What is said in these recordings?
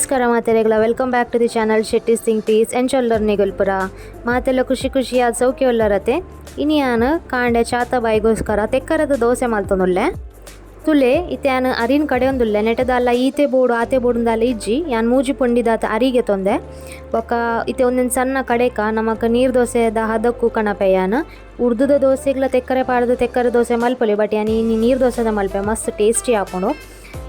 ನಮಸ್ಕಾರ ಮಾತೆರೆಗಳ welcome back to the channel Shetty's think piece ಎಂಚೊಲ್ಲರ್ ನಿಗಲ್ಪುರ ಮಾತೆಲ್ಲ ಖುಷಿ ಖುಷಿಯಾದ ಸೌಖ್ಯ ಒಲ್ಲರತೆ ಇನಿಯಾನ ಕಾಂಡೆ ಚಾತ ಬಾಯಿಗೋಸ್ಕರ ತೆಕ್ಕರದ ದೋಸೆ ಮಲ್ತೊಂದುಲ್ಲೆ ತುಲೆ ಇತ್ಯಾನ ಅರಿನ್ ಕಡೆ ಒಂದುಲ್ಲೆ ನೆಟದಲ್ಲ ಈತೆ ಬೋಡು ಆತೆ ಬೋಡುಂದಲ್ಲ ಇಜ್ಜಿ ಯಾನ್ ಮೂಜಿ ಪೊಂಡಿದಾತ ಅರಿಗೆ ತೊಂದೆ ಬೊಕ್ಕ ಇತ್ತೆ ಒಂದೊಂದು ಸಣ್ಣ ಕಡೆಕ ನಮಕ್ ನೀರು ದೋಸೆದ ಹದಕ್ಕು ಕಣಪೆ ಯಾನ್ ಉರ್ದುದ ದೋಸೆಗ್ಲ ತೆಕ್ಕರೆ ಪಾಡ್ದು ತೆಕ್ಕರೆ ದೋಸೆ ಮಲ್ಪೊಲಿ ಬಟ್ ಯಾನ್ ಇನಿ ನೀರು ದೋಸೆದ ಮಲ್ಪೆ ಮಸ್ತ್ ಟೇಸ್ಟಿ ಆಪುಂಡು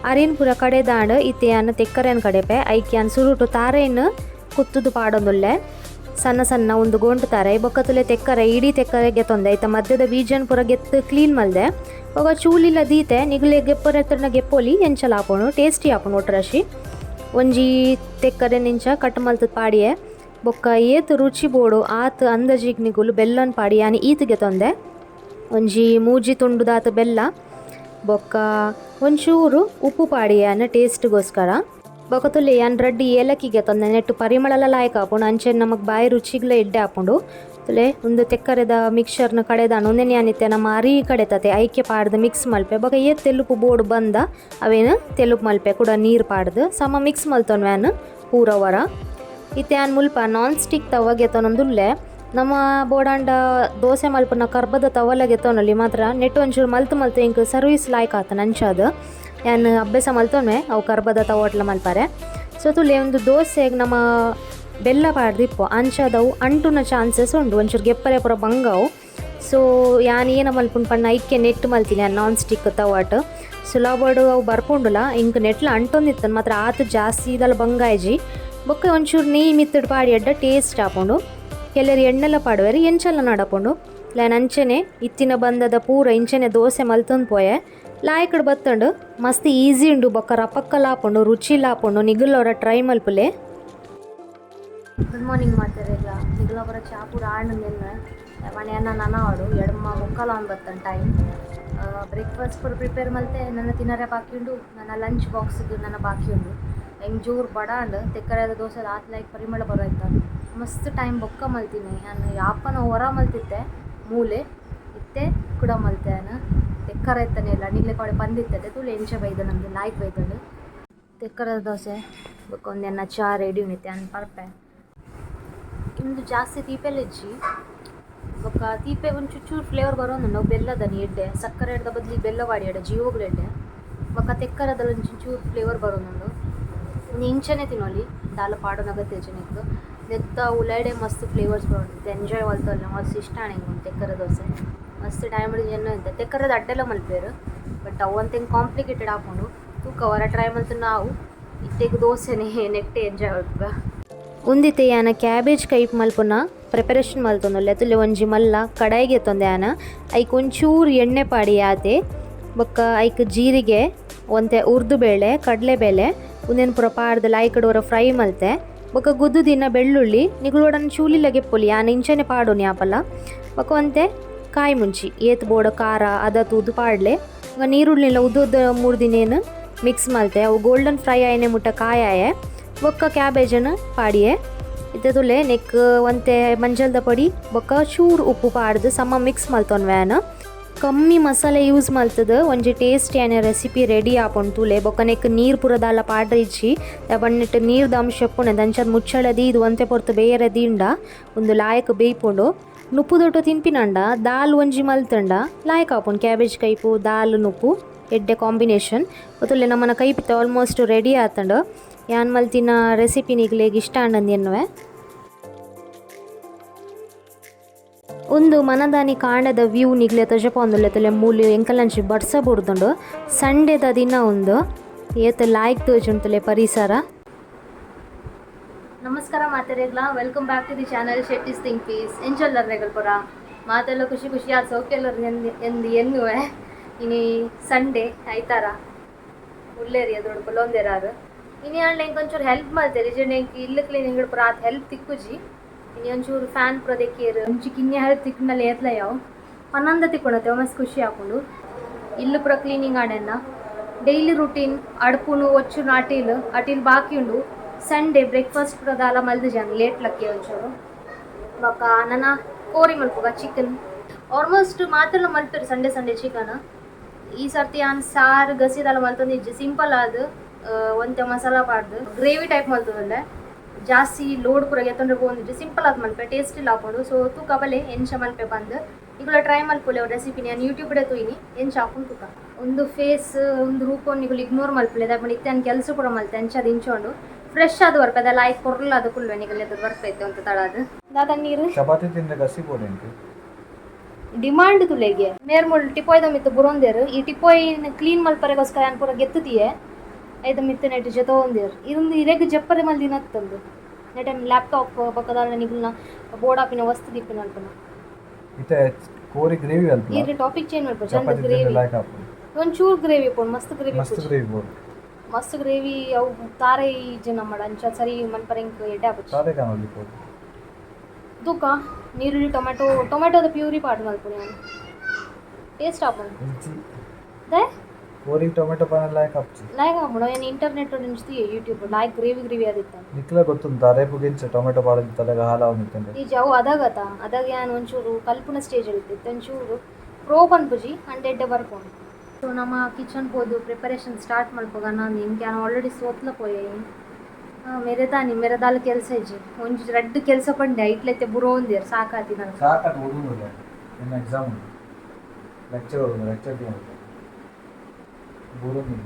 ಅರಿನ್ ಪೂರ ಕಡೆದಾಂಡ್ ಇತ್ತೆ ಯಾನ್ ತೆಕ್ಕರೆನ್ ಕಡೆಪೆ ಐಕ್ ಯಾನ್ ಸುರುಟು ತಾರೆನ್ ಕುತ್ತುದು ಪಾಡೊಂದುಲ್ಲೆ ಸಣ್ಣ ಸಣ್ಣ ಒಂದು ಗೊಂಟು ತಾರೆ ಬೊಕ್ಕ ತುಲೆ ತೆಕ್ಕರೆ ಇಡೀ ತೆಕ್ಕರೆ ಗೆತ್ತೊಂದೆ ಐತ ಮಧ್ಯದ ಬೀಜನ್ ಪೂರ ಗೆತ್ತು ಕ್ಲೀನ್ ಮಲ್ದೆ ಬೊಕ ಚೂಲಿಲ ದೀತೆ ನಿಗುಲೆ ಗೆಪ್ಪೊರೆತ್ತನ ಗೆಪ್ಪೊಲಿ ಎಂಚಲ ಆಪುಂಡು ಟೇಸ್ಟಿ ಆಪುಂಡು ಒಟ್ರಾಶಿ ಒಂಜಿ ತೆಕ್ಕರೆ ನಿಂಚ ಕಟ್ ಮಲ್ತದ್ ಪಾಡಿಯೆ ಬೊಕ್ಕ ಏತ್ ರುಚಿ ಬೋಡು ಆತ್ ಅಂದಾಜಿಗ್ ನಿಗುಲು ಬೆಲ್ಲನ್ ಪಾಡಿ ಯಾನ್ ಈತ್ ಗೆತ್ತೊಂದೆ ಒಂಜಿ ಮೂಜಿ ತುಂಡುದಾತ್ ಬೆಲ್ಲ ಬೊಕ್ಕ ಒಂಚೂರು ಉಪ್ಪು ಪಾಡಿ ಯಾನ್ ಟೇಸ್ಟ್ಗೋಸ್ಕರ ಬೊಕ್ಕ ತುಲೆ ಯಾನ್ ರಡ್ಡ್ ಏಲಕ್ಕಿ ಗೆತ್ತೊಂದೆ ನೆಟ್ಟು ಪರಿಮಳಲ ಲಾಯ್ಕ್ ಆಪುಂಡು ಅಂಚೆ ನಮಕ್ ಬಾಯಿ ರುಚಿಗ್ಲ ಎಡ್ಡೆ ಆಪುಂಡು ತುಲೆ ಉಂದು ತೆಕ್ಕರೆದ ಮಿಕ್ಸರ್ನ ಕಡೆದಾಂಡ್ ಉಂದೆನ್ ಯಾನ್ ಇತ್ತೆ ನಮ್ಮ ಅರಿ ಕಡೆತತೆ ಐಕೆ ಪಾಡ್ದ್ ಮಿಕ್ಸ್ ಮಲ್ಪೆ ಬೊಕ ಏತ್ ತೆಲುಪು ಬೋಡು ಬಂದ ಅವೇನು ತೆಲುಪು ಮಲ್ಪೆ ಕುಡ ನೀರು ಪಾಡ್ದು ಸಮ ಮಿಕ್ಸ್ ಮಲ್ತೊನ್ವೆ ಯಾನ್ ಪೂರ ವರ ಇತ್ತೆ ಯಾನ್ ಮುಲ್ಪ ನಾನ್ ಸ್ಟಿಕ್ ತವ ಗೆತ್ತೊನೊಂದುಲ್ಲೆ ನಮ್ಮ ಬೋಡಾಂಡ ದೋಸೆ ಮಲ್ಪುನ ಕರ್ಬದ ತವಲ ಗೆತ್ತೊನೊಲಿ ಮಾತ್ರ ನೆಟ್ ಒಂಚೂರು ಮಲ್ತು ಮಲ್ತು ಎಂಕ್ ಸರ್ವೀಸ್ ಲಾಯ್ಕ್ ಆತನ ಅಂಚಾದ್ ಯಾನ್ ಅಭ್ಯಾಸ ಮಲ್ತೊನ್ವೆ ಅವು ಕರ್ಬದ ತವಟ್ಲ ಮಲ್ಪರೆ ಸೊ ತುಲೆ ಒಂದು ದೋಸೆಗ್ ನಮ್ಮ ಬೆಲ್ಲ ಪಾಡ್ದಿಪ್ಪು ಅಂಚಾದವು ಅಂಟುನ ಚಾನ್ಸಸ್ ಉಂಡು ಒಂಚೂರು ಗೆಪ್ಪರೆ ಪೂರ ಬಂಗವು ಸೊ ಯಾನ್ ಏನ ಮಲ್ಪುಂಡು ಪಂಡ ಐಕೆ ನೆಟ್ ಮಲ್ತೀನಿ ಯಾನ್ ನಾನ್ ಸ್ಟಿಕ್ ತವಾಟ್ ಸುಲಭಡು ಅವು ಬರ್ಪುಂಡುಲ ಇಂಕ್ ನೆಟ್ಲ ಅಂಟೊಂದಿತ್ತನ್ ಮಾತ್ರ ಆತ್ ಜಾಸ್ತಿ ಇದಲ್ಲ ಬಂಗಾಯ್ಜಿ ಬೊಕ್ಕ ಒಂಚೂರು ನೆಯ್ಯಿ ಮಿತ್ತುಡ್ ಪಾಡಿ ಅಡ್ಡ ಟೇಸ್ಟ್ ಆಪುಂಡು ಕೆಲರು ಎಣ್ಣೆಲ ಪಾಡುವೆರ್ ಎಂಚಲ ನಡಪುಂಡು ಲಾನ್ ಅಂಚನೆ ಇತ್ತಿನ ಬಂದದ ಪೂರ ಇಂಚನೆ ದೋಸೆ ಮಲ್ತೊಂದು ಪೋಯೆ ಲಾಯ್ಕಡ್ ಬತ್ತಂಡು ಮಸ್ತ್ ಈಸಿ ಉಂಡು ಬೊಕ್ಕ ರಪಕ್ಕಲ ಆಪುಂಡು ರುಚಿಲ ಆಪುಂಡು ನಿಗುಲೋರ ಟ್ರೈ ಮಲ್ಪುಲೆ. ಗುಡ್ ಮಾರ್ನಿಂಗ್ ಮಾತೆರೆಗ್ಲ ನಿಗುಲ ಪೂರ ಚಾ ಪೂರ ಆಂಡ್ ನಿನ್ನೆ ಮನೆ ಅನ್ನ ನನ ಆಡು ಎಡ್ಮ ಮುಕ್ಕಾಲ ಆನ್ ಬತ್ತನ್ ಟೈಮ್ ಬ್ರೇಕ್ಫಾಸ್ಟ್ ಪೂರ ಪ್ರಿಪೇರ್ ಮಲ್ತೆ ನನ್ನ ತಿನ್ನರೆ ಬಾಕಿ ಉಂಡು ನನ್ನ ಲಂಚ್ ಬಾಕ್ಸ್ಗೆ ನನ್ನ ಬಾಕಿ ಉಂಡು ಹೆಂಗೆ ಜೋರು ಬಡಾಂಡ್ ತೆಕ್ಕರೆದ ದೋಸೆ ಆತ್ ಲೈಕ್ ಪರಿಮಳ ಬರೋಯ್ತ ಮಸ್ತ್ ಟೈಮ್ ಬೊಕ್ಕ ಮಲ್ತೀನಿ ನಾನು ಯಾಪನ ಹೊರ ಮಲ್ತಿತ್ತೆ ಮೂಲೆ ಇತ್ತೆ ಕೂಡ ಮಲ್ತೆ ನಾನು ತೆಕ್ಕರ ಇತ್ತಾನೆ ಇಲ್ಲ ನಿಗ್ಲೆ ಕೊಡೆ ಬಂದಿತ್ತದೆ ತುಳು ಎಂಚ ಬೈದ ನಮ್ದು ಲಾಯ್ಕ್ ಬೈದಂಡು ತೆಕ್ಕರದ ದೋಸೆ ಬೊಕ್ಕ ಒಂದೆನ್ನ ಚಾ ರೆಡಿ ಉಂಡಿತ್ತೆ ಅನ್ ಪರ್ಪೆ ಇಂದು ಜಾಸ್ತಿ ತೀಪೆಲ್ಲ ಇಜ್ಜಿ ಬೊಕ್ಕ ತೀಪೆ ಒಂದು ಚೂರು ಫ್ಲೇವರ್ ಬರೋದು ಬೆಲ್ಲದ ಎಡ್ಡೆ ಸಕ್ಕರೆ ಎಡ್ದ ಬದಲಿ ಬೆಲ್ಲ ವಾಡಿ ಎಡ್ಡೆ ಜೀವಗಳು ಎಡ್ಡೆ ಬೊಕ್ಕ ತೆಕ್ಕರದಲ್ಲಿ ಒಂಚೂರು ಚೂರು ಫ್ಲೇವರ್ ಬರೋದುಂಡು ಇನ್ನು ಇಂಚನೆ ತಿನ್ನೋಲಿ ದಾಲ ಪಾಡೋನಾಗ ತೇಜನಿಕ್ ನೆತ್ತ ಉಲೈಡೆ ಮಸ್ತ್ ಫ್ಲೇವರ್ಸ್ ಬರೋದು ಎಂಜಾಯ್ ಮಲ್ತಲ್ಲ ಮಸ್ತ್ ಇಷ್ಟ ಆಣೆ ತೆಕ್ಕರ ದೋಸೆ ಮಸ್ತ್ ಟೈಮ್ ಜನ ಅಂತ ತೆಕ್ಕರದ ಅಡ್ಡೆಲ್ಲ ಮಲ್ಪೇರು ಬಟ್ ಅವು ಹಿಂಗೆ ಕಾಂಪ್ಲಿಕೇಟೆಡ್ ಆಪುಂಡು ತೂಕ ಹೊರ ಟ್ರೈ ಮಲ್ತು ನಾವು ಇತ್ತೆಗ್ ದೋಸೆನೇ ನೆಟ್ಟೆ ಎಂಜಾಯ್ ಮಲ್ಪುಗ ಉಂದಿತ್ತೆ ಯಾನ ಕ್ಯಾಬೇಜ್ ಕೈಪ್ ಮಲ್ಪುನ ಪ್ರಿಪರೇಷನ್ ಮಲ್ತೊಂದುಲ್ಲೆ ತುಲೆ ಒಂಜಿ ಮಲ್ಲ ಕಡಾಯಿಗೆ ಎತ್ತೊಂದೆ ಯಾನ ಐಕ್ ಒಂಚೂರು ಎಣ್ಣೆ ಪಾಡಿ ಆತೆ ಬೊಕ್ಕ ಐಕ್ ಜೀರಿಗೆ ಒಂತೆ ಉರ್ದು ಬೇಳೆ ಕಡಲೆಬೇಳೆ ಉಂದೆನ್ ಪೂರ ಪಾಡ್ದ್ ಲಾಯ್ಕಡ್ ಒರ ಫ್ರೈ ಮಲ್ತೆ ಬೊಕ್ಕ ಗುದ್ದು ದಿನ ಬೆಳ್ಳುಳ್ಳಿ ನಿಗುಲೋಡನ್ ಚೂಲಿಲ ಗೆಪ್ಪೊಲಿ ಯಾನ್ ಇಂಚನೆ ಪಾಡೋನಿ ಆಪಲ ಬೊಕ್ಕ ಒಂತೆ ಕಾಯಿ ಮುಂಚಿ ಏತ್ ಬೋಡ ಖಾರ ಅದ ತೂದು ಪಾಡ್ಲೆ ಬೊಕ್ಕ ನೀರುಳ್ಳಿಲ ಉದ್ದ ಉದ್ದ ಮೂರು ದಿನೇನು ಮಿಕ್ಸ್ ಮಲ್ತೆ ಅವು ಗೋಲ್ಡನ್ ಫ್ರೈ ಆಯ್ನೆ ಮುಟ್ಟ ಕಾಯಾಯೆ ಬೊಕ್ಕ ಕ್ಯಾಬೇಜನ್ನು ಪಾಡಿಯೆ ಇತ್ತೆ ತುಲೆ ನೆಕ್ ಒಂತೆ ಮಂಜಲ್ದ ಪೊಡಿ ಬೊಕ್ಕ ಚೂರು ಉಪ್ಪು ಪಾಡ್ದು ಸಮ ಮಿಕ್ಸ್ ಮಲ್ತೊನ್ವೆ ಯಾನ್ ಕಮ್ಮಿ ಮಸಾಲೆ ಯೂಸ್ ಮಲ್ತದ ಒಂಜಿ ಟೇಸ್ಟಿ ಆಯ್ನ ರೆಸಿಪಿ ರೆಡಿ ಆಪುಂಡು ತೂಲೆ ಬೊಕ್ಕ ನೆಕ್ ನೀರು ಪೂರ ದಾಲ ಪಾಡ್ರೆ ಇಜ್ಜಿ ಬಣ್ಣೆಟ್ ನೀರ್ದ ಅಂಶ ಉಪ್ಪುಂಡು ಅಂಚಾದ್ ಮುಚ್ಚಳ ದೀದ್ ಒಂತೆ ಪೊರ್ತು ಬೇಯರೆ ದೀಂಡ ಉಂದು ಲಾಯಕ್ ಬೇಯ್ಪುಂಡು ನುಪ್ಪು ದೊಟ್ಟು ತಿನ್ಪಿನಂಡ ದಾಲ್ ಒಂಜಿ ಮಲ್ತಂಡ ಲಾಯಕ್ ಆಪುಂಡು ಕ್ಯಾಬೇಜ್ ಕೈಪು ದಾಲ್ ನುಪ್ಪು ಎಡ್ಡೆ ಕಾಂಬಿನೇಷನ್ ತುಲೆ ನಮ್ಮನ ಕೈಪಿತ್ತ ಆಲ್ಮೋಸ್ಟ್ ರೆಡಿ ಆತಂಡು ಯಾನ್ ಮಲ್ತಿನ ರೆಸಿಪಿ ನಿಗ್ಲೆಗ್ ಇಷ್ಟ ಆಂಡಂದು ಎನ್ನುವೆ. ಒಂದು ಮನದಾನಿ ಕಾಂಡದ ವ್ಯೂ ನಿಗ್ಲೆ ತೋಜಪಾವೊಂದುಲ್ಲೆ ತುಲೆ ಮೂಲು ಎಂಕಲಂಚಿ ಬರ್ಸ ಬುಡ್ದುಂಡು ಸಂಡೇದ ದಿನ ಉಂದು ಏತ್ ಲಾಯ್ಕ್ ತೋಜುಂಡು ಪರಿಸರ. ನಮಸ್ಕಾರ ಮಾತೆರೆಗ್ಲ welcome back to the channel Shetty's think piece ಎಂಚೊಲ್ಲರ್ ನೆಗಲ್ ಪೂರ ಮಾತೆಲ್ಲ ಖುಷಿ ಖುಷಿ ಆದ್ ಸೌಖ್ಯಲ್ಲರ್ ಎಂದು ಎನ್ನುವೆ ಇನಿ ಸಂಡೇ ಐತಾರ ಉಲ್ಲೇರಿ ಅದೊಡು ಕುಲೊಂದೆರಾರು ಇನಿ ಆಂಡ ಎಂಕ್ ಒಂಚೂರು ಹೆಲ್ಪ್ ಮಲ್ತೆರ್ ಇಜ್ಜಂಡ ಎಂಕ್ ಇಲ್ಲು ಕ್ಲೀನಿಂಗ್ ಪೂರ ಆತ್ ಹೆಲ್ಪ್ ತಿಕ್ಕುಜಿ ಇನಿ ಒಂಚೂರು ಫ್ಯಾನ್ ಪೂರ ದೆಕ್ಕಿಯೆರ್ ಒಂಜಿ ಕಿನ್ಯ ಹೆಲ್ಪ್ ತಿಕ್ಕುಂಡಲ ಏತ್ಲ ಯಾವು ಪನ್ನೊಂದ ತಿಕ್ಕೊಂಡತೆ ಮಸ್ತ್ ಖುಷಿ ಆಪುಂಡು ಇಲ್ಲು ಪೂರ ಕ್ಲೀನಿಂಗ್ ಆಂಡೆನ್ನ ಡೈಲಿ ರುಟೀನ್ ಅಡ್ಪುನು ಒಚ್ಚುನು ಅಟೀಲ್ ಅಟೀಲ್ ಬಾಕಿ ಉಂಡು ಸಂಡೇ ಬ್ರೇಕ್ಫಾಸ್ಟ್ ಪೂರ ದಾಲ ಮಲ್ದಿಜಾನ್ ಲೇಟ್ ಲಕ್ಕಿ ಒಂಚೂರು ಬೊಕ್ಕ ನನ ಕೋರಿ ಮಲ್ಪುಗ ಚಿಕನ್ ಆಲ್ಮೋಸ್ಟ್ ಮಾತೆಲ್ಲ ಮಲ್ಪೆರ್ Sunday Sunday chicken ಈ ಸರ್ತಿ ಯಾನ್ ಸಾರು ಗಸಿ ದಾಲ ಮಲ್ತೊಂದಿಜ್ಜಿ ಸಿಂಪಲ್ ಆದ್ ಒಂತೆ ಮಸಾಲ ಪಾಡ್ದು ಗ್ರೇವಿ ಟೈಪ್ ಮಲ್ತದಲ್ಲೆ ಜಾಸ್ತಿ ಲೋಡ್ ಪೂರ ಎತ್ತೊಂಡ್ರೆ ಪೋಂದಿಜ್ಜಿ ಸಿಂಪಲ್ ಆದ್ ಮಲ್ಪೆ ಟೇಸ್ಟ್ ಇಲ್ಲ ಆಪುಂಡು. ಸೊ ತೂಕ ಬಲೆ ಎಂಚ ಮಲ್ಪೆ ಪಂದ್ ನಿಕುಲ ಟ್ರೈ ಮಲ್ಪುಲೆ ರೆಸಿಪಿ ಯಾನ್ ಯೂಟ್ಯೂಬ್ ಡೆ ತೂಯಿನಿ ಎಂಚ ಆಪುಂಡು ತೂಕ. ಒಂದು ಫೇಸ್ ಒಂದು ರೂಪನ್ ನಿಕುಲು ಇಗ್ನೋರ್ ಮಲ್ಪುಲೆ ದಾಯೆ ಪಂಡ ಇತ್ತೆ ಯಾನ್ ಕೆಲಸ ಪೂರ ಮಲ್ತೆ ಅಂಚಾದ್ ಇಂಚ ಉಂಡು ಫ್ರೆಶ್ ಆದ್ ಬರ್ಪೆ ಅದ ಲಾಯ್ಕ್ ಪೊರ್ಲಾದ್ ಕುಲ್ವೆ ನಿಕುಲು ಎತ್ತುದು ಬರ್ಪೆ ಇತ್ತೆ ಒಂತೆ ತಳಾದ್ ದಾದ ನೀರು ಚಪಾತಿ ತಿಂದ್ರೆ ಗಸಿ ಬೋಡೆಂಟು ಡಿಮಾಂಡ್ ತುಲೆಗೆ ಮೇರ್ ಮುಲ್ ಟಿಪೋಯ್ದ ಮಿತ್ತು ಬುರೊಂದೇರು ಈ ಟಿಪೋಯ್ನ ಕ್ಲೀನ್ ಮಲ್ಪರೆಗೋಸ್ಕರ ಯಾನ್ ಪೂರ ಗೆತ್ತುದಿಯೆ ಐತ ಮಿತ್ತು ನೆಟ್ ಜೊತೆ ಇದೊಂದು ಇರೆಗ್ ಜಪ್ಪರೆ ಮಲ್ದಿನ ತಂದು ನೆಟ್ ಲ್ಯಾಪ್ಟಾಪ್ ಪಕ್ಕದ ನಿಗುಲ್ನ ಬೋರ್ಡ್ ಆಪಿನ ವಸ್ತು ದಿಪ್ಪಿನ ಅಲ್ಪನ ಇತ್ತೆ ಕೋರಿ ಗ್ರೇವಿ ಅಲ್ಪ ಈ ಟಾಪಿಕ್ ಚೇಂಜ್ ಮಲ್ಪ ಚಂದ ಚಪಾತಿ ಗ್ರೇವಿ ತಿಂದ್ರೆ ಲೈಕ್ ಆಪುಂಡು ಒಂಚೂರು ಗ್ರೇವಿ ಪೋಣ್ ಮಸ್ತ್ ಗ್ರೇವಿ ಮಸ್ತ್ ಗ್ರೇವಿ ಬೋಡು ಮಸ್ತ್ ಗ್ರೇವಿ ಅವು ತಾರೆ ಜನ ಮಾಡ ಅಂಚ ಸರಿ ಮನ್ಪರೆ ಇಂಕ್ ಎಡ್ಡೆ ಆಪುಜಿ ಸಾದೆ ಕಾಣೊಲಿ ಪೋಡು ತೂಕ ನೀರುಳ್ಳಿ ಟೊಮೆಟೊ ಟೊಮೆಟೊದ ಪ್ಯೂರಿ ಪಾಡ್ ಮಲ್ಪುನಿ ಯಾನ್ ಟೇಸ್ಟ್ ಆಪುಂಡು ಇಜ್ಜಿ ದಾಯೆ ಕೋರಿ ಟೊಮೆಟೊ ಪಾನ ಲಾಯ್ಕ್ ಆಪುಜಿ ಲಾಯ್ಕ್ ಆಪುಂಡು ಯಾನ್ ಇಂಟರ್ನೆಟ್ ಒಂಜಿ ಯೂಟ್ಯೂಬ್ ಲಾಯ್ಕ್ ಗ್ರೇವಿ ಗ್ರೇವಿ ಆದಿತ್ತ ನಿಕ್ಲ ಗೊತ್ತುಂಟು ತಾರೆ ಟೊಮೆಟೊ ಪಾಡೊಂದು ತಲೆಗೆ ಹಾಲಾವೊಂದಿತ್ತಂಡೆ ಈ ಅವು ಅದಾಗತ ಅದಾಗ ಯಾನ್ ಒಂಚೂರು ಕಲ್ಪುನ ಸ್ಟೇಜ್ ಇತ್ತು ಒಂಚೂರು ಪ್ರೋ ಪನ್ಪುಜಿ ಅಂಡ್ ಎಡ್ಡೆ ಬರ್ಪುಂಡು. ಸೊ ನಮ್ಮ ಕಿಚನ್ ಪೋದು ಪ್ರಿಪರೇಷನ್ ಸ್ಟಾರ್ಟ್ ಮಲ್ಪುಗ ನಾನು ಇಂಕ್ ಯಾನ್ ಆಲ್ರೆಡಿ ಸೋತ್ಲ ಪೋಯೆ ಮೇರೆ ತಾನಿ ಮೇರೆ ದಾಲ ಕೆಲಸ ಇಜ್ಜಿ ಒಂಜಿ ರಡ್ಡ್ ಕೆಲಸ ಪಂಡೆ ಐಟ್ಲೆತ್ತೆ ಬುರೋಂದೇರ್ ಸಾಕಾತಿ ನನಗೆ ಸಾಕತ್ ಓದುದಿಲ್ಲ ನಿನ್ನ ಎಕ್ಸಾಮ್ ಉಂಟು ಲೆಕ್ಚರ್ ಓದುದು ಲೆಕ್ಚರ್ ಬುರೋಂದಿಲ್ಲ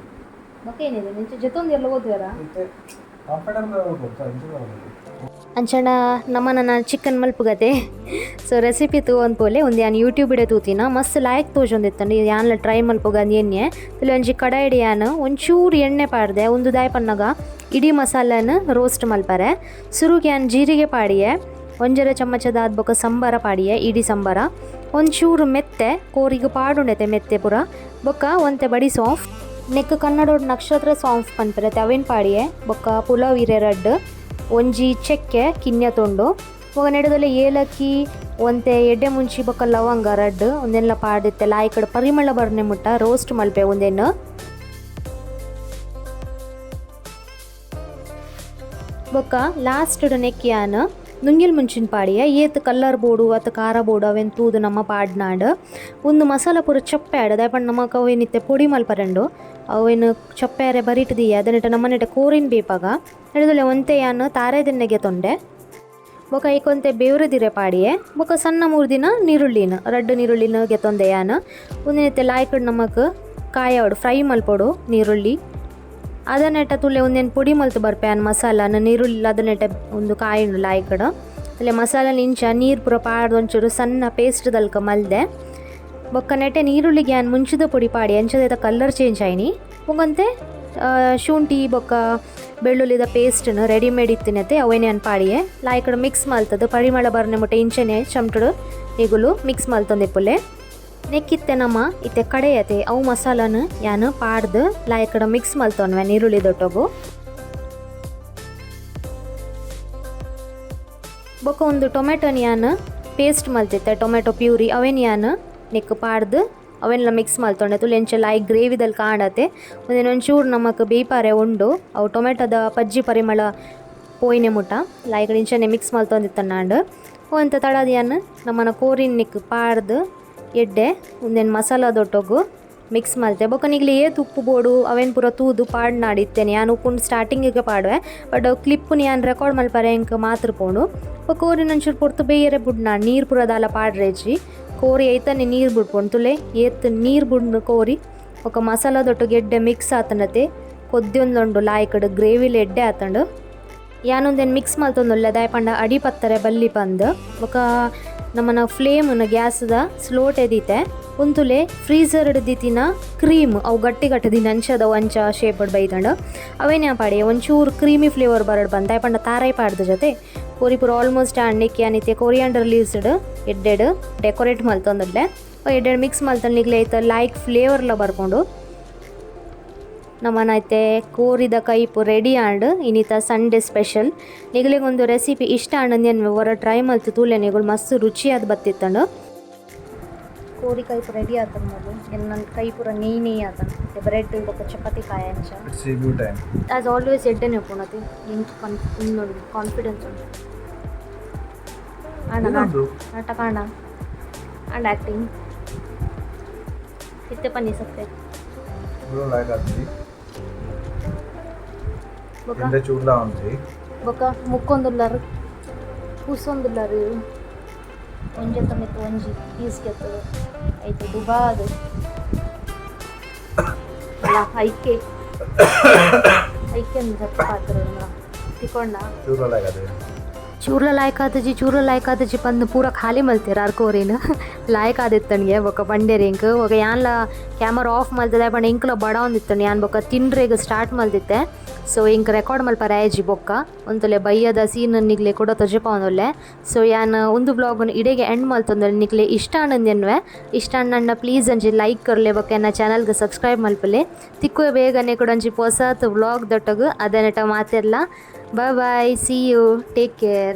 ಬೊಕ್ಕ ಏನಿದೆ ನಿಂಚೆ ಜೊತೊಂದು ಓದುವೆರಾ ಇತ್ತೆ ಕಂಫರ್ಟಬಲ್ ಗೊತ್ತಾ ಅಂಚಣ ನಮ್ಮನ ಚಿಕನ್ ಮಲ್ಪುಗತೆ. ಸೊ ರೆಸಿಪಿ ತೂವೊಂದು ಪೋಲೆ ಒಂದು ಯಾನ್ ಯೂಟ್ಯೂಬ್ ಇಡೆ ತೂತಿನ ಮಸ್ತ್ ಲಾಯ್ಕ್ ತೋಜೊಂದಿತ್ತಂಡು ಯಾನ್ಲ ಟ್ರೈ ಮಲ್ಪುಗ ಅಂದ್ ಎಣ್ಣೆ ತುಲೆ ಒಂಜಿ ಕಡಾಯಿಡ್ ಯಾನ್ ಒಂಚೂರು ಎಣ್ಣೆ ಪಾಡ್ದೆ ಒಂದು ದಾಯ್ ಪನ್ನಗ ಇಡೀ ಮಸಾಲನ ರೋಸ್ಟ್ ಮಲ್ಪರೆ. ಸುರುಗೆ ಯಾನ್ ಜೀರಿಗೆ ಪಾಡಿಯೆ ಒಂಜರೆ ಚಮಚದ ಆದ್ ಬೊಕ ಸಂಬಾರ ಪಾಡಿಯೆ ಇಡೀ ಸಂಬಾರ ಒಂಚೂರು ಮೆತ್ತೆ ಕೋರಿಗೆ ಪಾಡುಂಡತೆ ಮೆತ್ತೆ ಪೂರ ಬೊಕ್ಕ ಒಂತೆ ಬಡಿ ಸೋಂಫ್ ನೆಕ್ ಕನ್ನಡೋಡ್ ನಕ್ಷತ್ರ ಸೋಂಫ್ ಪನ್ಪೆರೆ ಅವೇನ್ ಪಾಡಿಯೆ ಬೊಕ್ಕ ಪುಲಾವ್ ಇರೆ ರಡ್ಡ್ ಒಂಜಿ ಚಕ್ಕೆ ಕಿನ್ಯ ತುಂಡು ಬೊಕ ನೆಡದೊಲೆ ಏಲಕ್ಕಿ ಒಂತೆ ಎಡ್ಡೆ ಮುಂಚಿ ಬೊಕ್ಕ ಲವಂಗ ರಡ್ಡ್ ಒಂದೆಲ್ಲ ಪಾಡ್ದಿತ್ತೆ ಲಾಯ್ಕಡ್ ಪರಿಮಳ ಬರ್ನೆ ಮುಟ್ಟ ರೋಸ್ಟ್ ಮಲ್ಪೆ ಒಂದೇನು ಬೊಕ್ಕ ಲಾಸ್ಟ್ ನೆಕ್ ಯಾನ್ ನುಂಗಿಲ್ ಮುಂಚಿನ ಪಾಡಿಯ ಏತ್ ಕಲ್ಲರ್ ಬೋಡು ಅತ್ ಖಾರ ಬೋಡು ಅವೇನ್ ತೂದು ನಮ್ಮ ಪಾಡ್ನಾಡ್ ಒಂದು ಮಸಾಲ ಪೂರ ಚಪ್ಪೆ ಆಡ್ ದಾಯೆ ಪಂಡ ನಮಕ್ ಅವೇನಿತ್ತೆ ಪೊಡಿ ಮಲ್ಪರೆಂಡು ಅವೇನು ಚಪ್ಪೆ ಬರಿಟ್ ದೀಯ ಅದನ್ನಿಟ್ಟ ನಮ್ಮನೆಟ ಕೋರಿನ್ ಬೇಪಾಗ ನೆಡದೊಲೆ ಒಂತೆ ಯಾನ್ ತಾರೆ ದೆಣ್ಣೆಗೆ ತೊಂಡೆ ಬೊಕ ಐಕೊಂತೆ ಬೇವ್ರದಿರೆ ಪಾಡಿಯೆ ಬೊಕ ಸಣ್ಣ ಮೂರು ದಿನ ನೀರುಳ್ಳಿನ ರಡ್ಡು ನೀರುಳ್ಳಿನ ಗೆತ್ತೊಂದೆ ಯಾನ್ ಒಂದಿನಿತ್ತೆ ಲಾಯ್ಕಡ್ ನಮಕ್ ಕಾಯೋಡು ಫ್ರೈ ಮಲ್ಪೊಡು ನೀರುಳ್ಳಿ ಅದನ್ನೆಟ್ಟ ತುಲೆ ಒಂದೇನು ಪೊಡಿ ಮಲ್ತು ಬರ್ಪೆ ಆನ್ ಮಸಾಲಾನ ನೀರುಳ್ಳಿ ಅದನ್ನೆಟ್ಟ ಒಂದು ಕಾಯುಂಡು ಲಾಯ್ಕಡ್ ಅಲ್ಲೇ ಮಸಾಲ ಇಂಚ ನೀರು ಪೂರ ಪಾಡ್ದು ಒಂಚೂರು ಸಣ್ಣ ಪೇಸ್ಟ್ ದಲ್ಕ ಮಲ್ದೆ ಬೊಕ್ಕ ನೆಟ್ಟೆ ನೀರುಳ್ಳಿಗೆ ಯಾನ್ ಮುಂಚಿದ ಪೊಡಿ ಪಾಡಿ ಅಂಚದ ಕಲರ್ ಚೇಂಜ್ ಆಯ್ನಿ ಬೊಕಂತೆ ಶುಂಠಿ ಬೊಕ್ಕ ಬೆಳ್ಳುಳ್ಳಿದ ಪೇಸ್ಟ್ನು ರೆಡಿಮೇಡ್ ಇತ್ತಿನತೆ ಅವೇನೆ ಅನ್ ಪಾಡಿಯೆ ಲಾಯ್ಕಡ್ ಮಿಕ್ಸ್ ಮಲ್ತದು ಪರಿಮಳ ಬರ್ನೆ ಮುಟ್ಟ ಇಂಚನೆ ಚಮಟಡು ನಿಗುಲು ಮಿಕ್ಸ್ ಮಲ್ತೊಂದಿಪ್ಪುಲೆ ನೆಕ್ಕಿತ್ತೆ ನಮ್ಮ ಇತ್ತೆ ಕಡೆಯತೆ ಅವು ಮಸಾಲಾನ ಯಾನ್ ಪಾಡ್ದು ಲಾಯ್ಕಡ ಮಿಕ್ಸ್ ಮಲ್ತೊನ್ವೆ ನೀರುಳ್ಳಿ ದೊಟ್ಟಗು ಬೊಕ್ಕ ಒಂದು ಟೊಮೆಟೊನ ಯಾನ್ ಪೇಸ್ಟ್ ಮಲ್ತಿತ್ತೆ ಟೊಮೆಟೊ ಪ್ಯೂರಿ ಅವೇನ್ ಯಾನ್ ನೆಕ್ ಪಾಡ್ದು ಅವೆಲ್ಲ ಮಿಕ್ಸ್ ಮಲ್ತೊಂಡೆ ತುಲೆ ಎಂಚ ಲಾಯ್ಕ್ ಗ್ರೇವಿದಲ್ಲಿ ಕಾಣತೆ ಒಂದೇನು ಒಂಚೂರು ನಮಕ್ ಬೇಪಾರೆ ಉಂಡು ಅವು ಟೊಮೆಟೊದ ಪಜ್ಜಿ ಪರಿಮಳ ಪೋಯಿನೆ ಮುಟ್ಟ ಲಾಯ್ಕ್ ಇಂಚನೆ ಮಿಕ್ಸ್ ಮಲ್ತೊಂದಿತ್ತನ್ನಾಂಡ್ ಒಂತ ತಳದ ಯಾನ್ ನಮ್ಮನ ಕೋರಿನ್ ನೆಕ್ ಪಾಡ್ದು ಎಡ್ಡೆ ಒಂದೇನು ಮಸಾಲ ದೊಟ್ಟೊಗು ಮಿಕ್ಸ್ ಮಲ್ತೆ ಬೊಕ್ಕ ನಿಗ್ಲಿ ಏತ್ ಉಪ್ಪು ಬೋಡು ಅವೇನು ಪೂರ ತೂದು ಪಾಡ್ನಾಡಿತ್ತೇನೆ ಯಾನ್ ಉಪ್ಪುಂಡು ಸ್ಟಾರ್ಟಿಂಗಿಗೆ ಪಾಡುವೆ ಬಟ್ ಕ್ಲಿಪ್ಪುನು ಯಾನ್ ರೆಕಾರ್ಡ್ ಮಲ್ಪರೆ ಎಂಕ್ ಮಾತ್ರ ಪೋಂಡು. ಬೊಕ್ಕ ಕೋರಿನ ಒಂಚೂರು ಪೊರ್ತು ಬೇಯರೆ ಬುಡ್ನ ನೀರು ಪೂರ ದಾಲ ಪಾಡ್ರೇಜಿ ಕೋರಿ ಐತನೆ ನೀರು ಬುಡ್ಪುಂಡು ತುಲೆ ಏತ್ ನೀರು ಬುಡ್ನು ಕೋರಿ ಬೊಕ್ಕ ಮಸಾಲ ದೊಟ್ಟೊಗು ಎಡ್ಡೆ ಮಿಕ್ಸ್ ಆತನತೆ ಕೊದ್ಯೊಂದುಂಡು ಲಾಯ್ಕಡ್ ಗ್ರೇವಿಲ್ ಎಡ್ಡೆ ಆತಂಡು. ಯಾನೊಂದೇನು ಮಿಕ್ಸ್ ಮಲ್ತೊಂದುಲ್ಲೆ ದಾಯೆ ಪಂಡ ಅಡಿ ಪತ್ತರೆ ಬಲ್ಲಿ ಪಂದ್ ಬೊಕ್ಕ ನಮ್ಮನ ಫ್ಲೇಮ್ನ ಗ್ಯಾಸ್ದ ಸ್ಲೋಟ್ ಎದಿತೆ ಉಂತುಲೆ ಫ್ರೀಸರ್ ದೀತಿನ ಕ್ರೀಮ್ ಅವು ಗಟ್ಟಿ ಗಟ್ಟದಿನ ಅಂಚದ ಅಂಚ ಶೇಪಡ್ ಬೈದಂಡು ಅವೇನೇ ಪಾಡಿ ಒಂಚೂರು ಕ್ರೀಮಿ ಫ್ಲೇವರ್ ಬರಡ್ ಬಂದ ದಾಯೆ ಪಂಡ ತಾರೈ ಪಾಡ್ದ ಜೊತೆ ಕೋರಿ ಪೂರ ಆಲ್ಮೋಸ್ಟ್ ಅಣ್ಣಕ್ಕೆ ಅನಿತೆ ಕೊರಿಯಾಂಡರ್ ಲೀವ್ಸ್ಡ್ ಎಡ್ಡೆಡ್ ಡೆಕೋರೇಟ್ ಮಲ್ತೊಂದುಲ್ಲೆ ಎಡ್ಡೆಡ್ ಮಿಕ್ಸ್ ಮಲ್ತೊಂದು ನಿಗ್ಲೆ ಐತ ಲೈಕ್ ಫ್ಲೇವರ್ಲ ಬರ್ಕೊಂಡು ನಮ್ಮನ ಐತೆ ಕೋರಿದ ಕೈಪು ರೆಡಿ ಆಂಡ್ ಇನ್ನಿತ ಸಂಡೇ ಸ್ಪೆಷಲ್ ನಿಗಲಿಗೊಂದು ರೆಸಿಪಿ ಇಷ್ಟ ಆಂಡ್ ಹೊರ ಟ್ರೈ ಮಲ್ತು ತೂಲೆ ನಿಗುಲು ಮಸ್ತ್ ರುಚಿಯಾದ ಬತ್ತಿತ್ತಂಡು. ಕೋರಿ ಕೈಪು ರೆಡಿ ಆತನ ಮೊದಲು ನನ್ನ ಕೈ ಪೂರ ನೆಯ್ ನೆಯ್ ಆತನ ಬ್ರೆಡ್ ಬೊಕ್ಕ ಚಪಾತಿ ಕಾಯ ಅಂಚ it's review time as always ಎಡ್ಡೆನೆ ಉಪ್ಪುನತಿ ಎಂಕ್ ನೋಡಿ ಕಾನ್ಫಿಡೆನ್ಸ್ ಉಂಟು ಆಂಡ ನಾಟಕ ಆಂಡ ಆಂಡ್ ಆ್ಯಕ್ಟಿಂಗ್ ಇತ್ತೆ ಪನ್ನಿ ಸತ್ತೆ ಲೈಕ್ ಆತ್ರಿ. ಬೊಕ ತಿಂದೆ ಚೂರ್ಲ ಒಂಜಿ. ಬೊಕ ಮುಕ್ಕೊಂದುಲ್ಲರ್, ಕೂಸೊಂದುಲ್ಲರ್. ಒಂಜೆತ ಮಿತ್ತ್ ಒಂಜಿ ಪೀಸ್ಗೆತ್ ಐತೆ ದುಬಾದ್ ಅಲ್ಲ ಐಕೆ ಐಕೆ ಜಪ್ಪ ಪಾತ್ರ ತಿಕೊಂಡ. ಚೂರ್ಲ ಲಾಯ್ಕ್. ಚೂರ್ಲ ಲಾಯ್ಕಾತಜಿ, ಚೂರ್ಲ ಲಾಯ್ಕಾತಜಿ ಪಂದ್ ಪೂರ ಖಾಲಿ ಮಲ್ತೆರ್ ಅರ್ಕೋರಿನ್. ಲಾಯ್ಕ್ ಆದಿತ್ತಣ್ಗೆ. ಬೊಕ ಪಂಡೆರ್ ಎಂಕ್. ಬೊಕ ಯಾನ್ಲ ಕ್ಯಾಮರಾ ಆಫ್ ಮಲ್ತದೆ ಪಂಡ ಎಂಕ್ಲ ಬಡವೊಂದಿತ್ತಂಡ್ ಯಾನ್. ಬೊಕ ತಿನ್ರೆಗ್ ಸ್ಟಾರ್ಟ್ ಮಲ್ದಿತ್ತೆ. ಸೊ ಎಂಕ್ ರೆಕಾರ್ಡ್ ಮಲ್ಪರೆ ಆಯ್ಜಿ. ಬೊಕ್ಕ ಒಂತೊಲೆ ಬಯ್ಯದ ಸೀನ್ ನಿಗ್ಲೆ ಕೂಡ ತೊಜಪಾವೊಂದುಲ್ಲೆ. ಸೊ ಯಾನ್ ಉಂದು ವ್ಲಾಗ್ನ್ ಇಡೆಗೆ ಎಂಡ್ ಮಲ್ತೊಂದುಲ್ಲೆ. ನಿಕ್ಲೆ ಇಷ್ಟ ಆಂಡ್, ಇಷ್ಟ ಆಂಡ ಪ್ಲೀಸ್ ಒಂಜಿ ಲೈಕ್ ಕೊರ್ಲೆ, ಬೊಕ ಎನ್ನ ಚಾನಲ್ಗೆ ಸಬ್ಸ್ಕ್ರೈಬ್ ಮಲ್ಪಲೆ. ತಿಕ್ಕುವೆ ಬೇಗನೆ ಕೂಡ ಒಂಜಿ ಪೊಸತ್ ವ್ಲಾಗ್ ದೊಟ್ಟಗು. ಅದನೆಟ ಮಾತೆರ್ಲ bye bye, see you, take care.